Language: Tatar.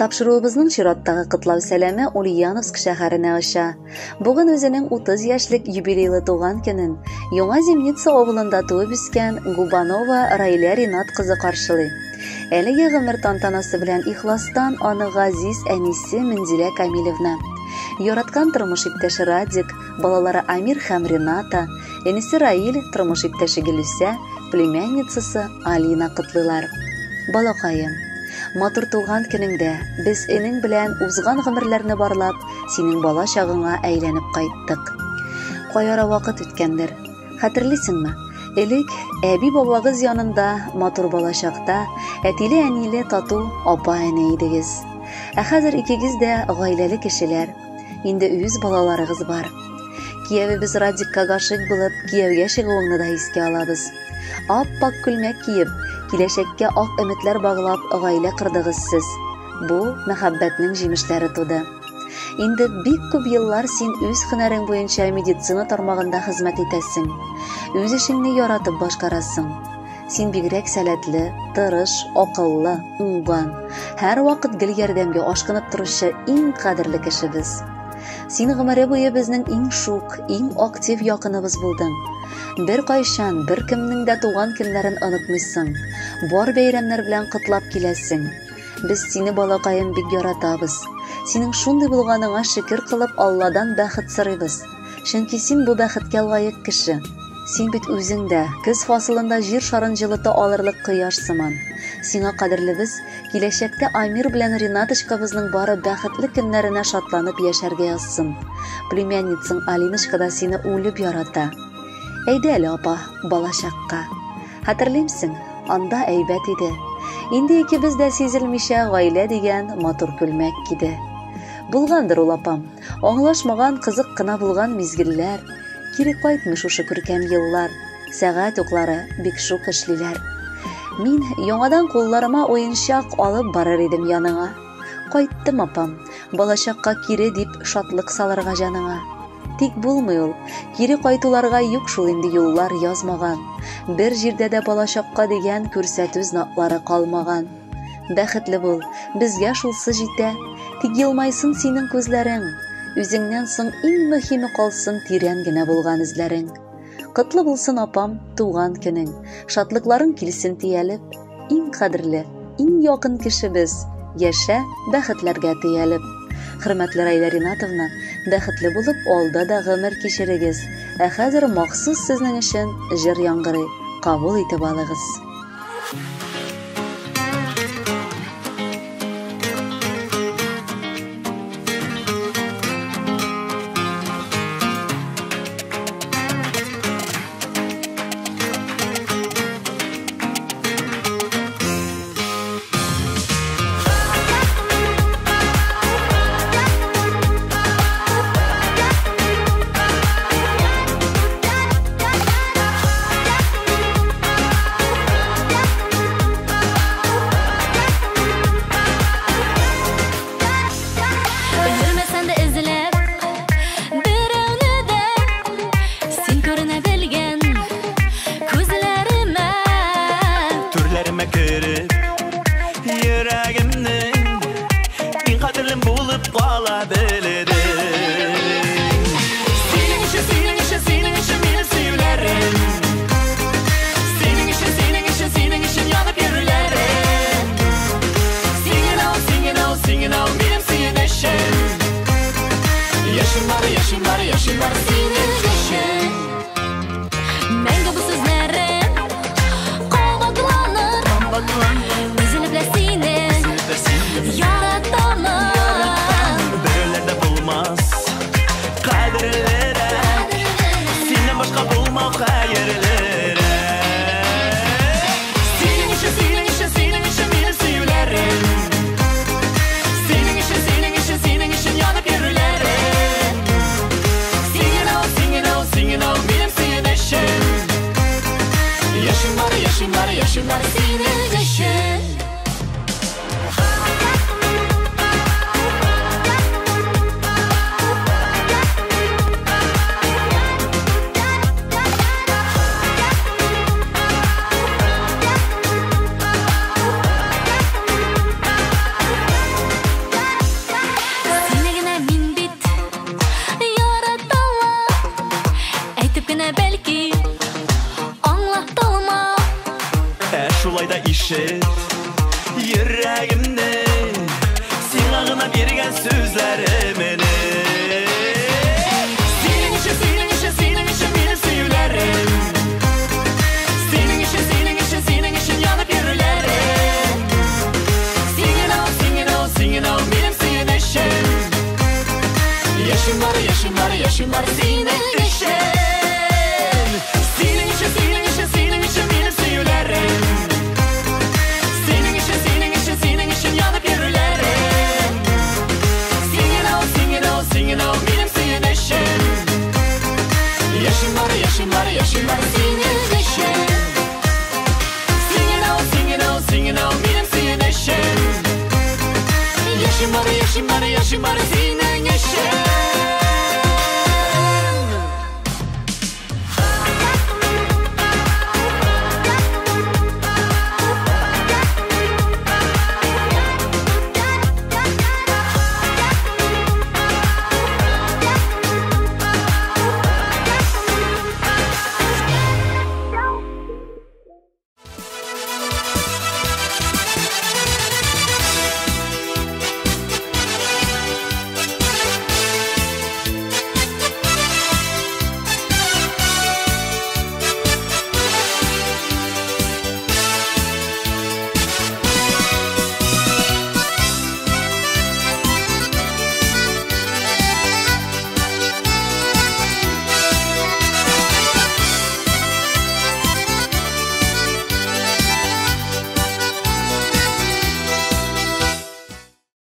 Тапшыруыбызның чираттагы котлау сәламе Ульяновск шәһәренә оча. Бүген үзенең 30 яшьлек юбилейлы туган көнен Яңа Зимница авылында туып үскән Губанова Раилә Ринат кызы каршылый. Әлеге гомер тантанасы белән ихластан аны газиз әнисе Мензилә Камилевна, яраткан тормыш иптәше Радик, балалары Амир һәм Рената, энесе Раил, тормыш иптәше Гөлүсә, племянницасы Алина котлыйлар. Балакаем, матур туган көнеңдә без энең белән узган гомерләрне барлап, синең бала чагыңа әйләнеп кайттык. Кай ара вакыт үткәндер. Хәтерлисеңме? Элек әби-бабагыз янында матур балачакта әтиле-әниле тату апа-эне идегез. Ә хәзер икегез дә гаиләле кешеләр. Инде үз балаларыгыз бар. Киявебез Радикка гашыйк булып, кияүгә чыгуыңны да искә алабыз. Ап-ак күлмәк киеп, киләчәккә ак өметләр баглап гаилә кордыгыз сез. Бу мәхәббәтнең җимешләре туды. Инде бик күп еллар син үз һөнәрең буенча медицина тармагында хезмәт итәсең. Үз эшеңне яратып башкарасың. Син бигрәк сәләтле, тырыш, акыллы, уңган, һәрвакыт гел ярдәмгә ашкынып торучы иң кадерле кешебез. Син гомере буе безнең иң шук, иң актив якыныбыз булдың. Беркайчан, беркемнең дә туган көннәрен онытмыйсың. Бар бәйрәмнәр белән котлап киләсең. Без сине, балакаем, бик яратабыз. Синең шундый булганыңа шөкер кылып, Алладан бәхет сорыйбыз. Чөнки син бу бәхеткә лаек кеше. Син бит үзең дә көз фасылында җир шарын җылыта алырлык кояш сыман. Сиңа кадерлебез, киләчәктә Амир белән Ренаточкабызның бары бәхетле көннәренә шатланып яшәргә язсын. Племянницаң Алиночка да сине үлеп ярата. Әйдә әле, апа, балачакка. Хәтерлимсең, анда әйбәт иде. Инде икебез дә сизелмичә гаилә дигән матур күлмәк киде. Булгандыр ул, апам. Аңлашмаган кызык кына булган мизгелләр. Кире кайтмый шушы күркәм еллар. Сәгать уклары бик шук эшлиләр. Мин яңадан кулларыма уенчак алып барыр идем яныңа. Кайттым, апам, балачакка кире дип шатлык салырга җаныңа. Тик булмый ул. Кире кайтуларга юк шул инде юллар язмаган. Бер җирдә дә балачакка дигән күрсәтү знаклары калмаган. Бәхетле бул, безгә шулсы җитә. Тик елмайсын синең күзләрең. Үзеңнән соң иң мөһиме калсын тирән генә булган эзләрең. Котлы булсын, апам, туган көнең. Шатлыкларың килсен төялеп. Иң кадерле, иң якын кешебез. Яшә, бәхетләргә төялеп. Хөрмәтле Раилә Ринатовна, бәхетле булып алда да гомер кичерегез. Ә хәзер махсус сезнең өчен җыр яңгырый. Кабул итеп алыгыз. Йөрмәсәң дә эзләп берәүне дә, син күренә белгән күзләремә. Түрләремә кереп, йөрәгемнең иң кадерлем булып кала белдең. Синең өчен, синең өчен, синең өчен минем сөюләрем. Синең өчен, синең өчен, синең өчен янып йөрүләрем. Син генә ул, син генә ул, син генә ул минем сөенечем. Яшим бары, яшим бары, яшим бары синең өчен. Мәңге бу сүзләрем кабатланыр. Өзелеп лә сине яратамын. Берәүләр дә булмас кадерлерәк. Синнән башка булмау хәерлерәк. Синең өчен, синең өчен, синең өчен минем сөюләрем. Синең өчен, синең өчен, синең өчен янып йөрүләрем. Син генә ул, син генә ул, син генә ул минем сөенечем. Яшим бары, яшим бары, яшим бары синең өчен. Ишет йөрәгемне, сиңа гына биргән сүзләремне. Синең өчен, синең өчен, синең өчен минем сөюләрем. Синең өчен, синең өчен, синең өчен янып йөрүләрем. Син генә ул, син генә ул, син генә ул минем сөенечем. Яшим бар, яшим бар, яшим бар синең өчен. Синең өчен, синең өчен, синең өчен минем сөюләрем. Синең өчен, синең өчен, синең өчен янып йөрүләрем. Син генә ул, син генә ул, син генә ул минем сөенечем. Яшим бар, яшим бар, яшим бар синең өчен. Син генә ул, син генә ул, син генә ул минем сөенечем. Яшим бар, яшим бар, яшим бар синең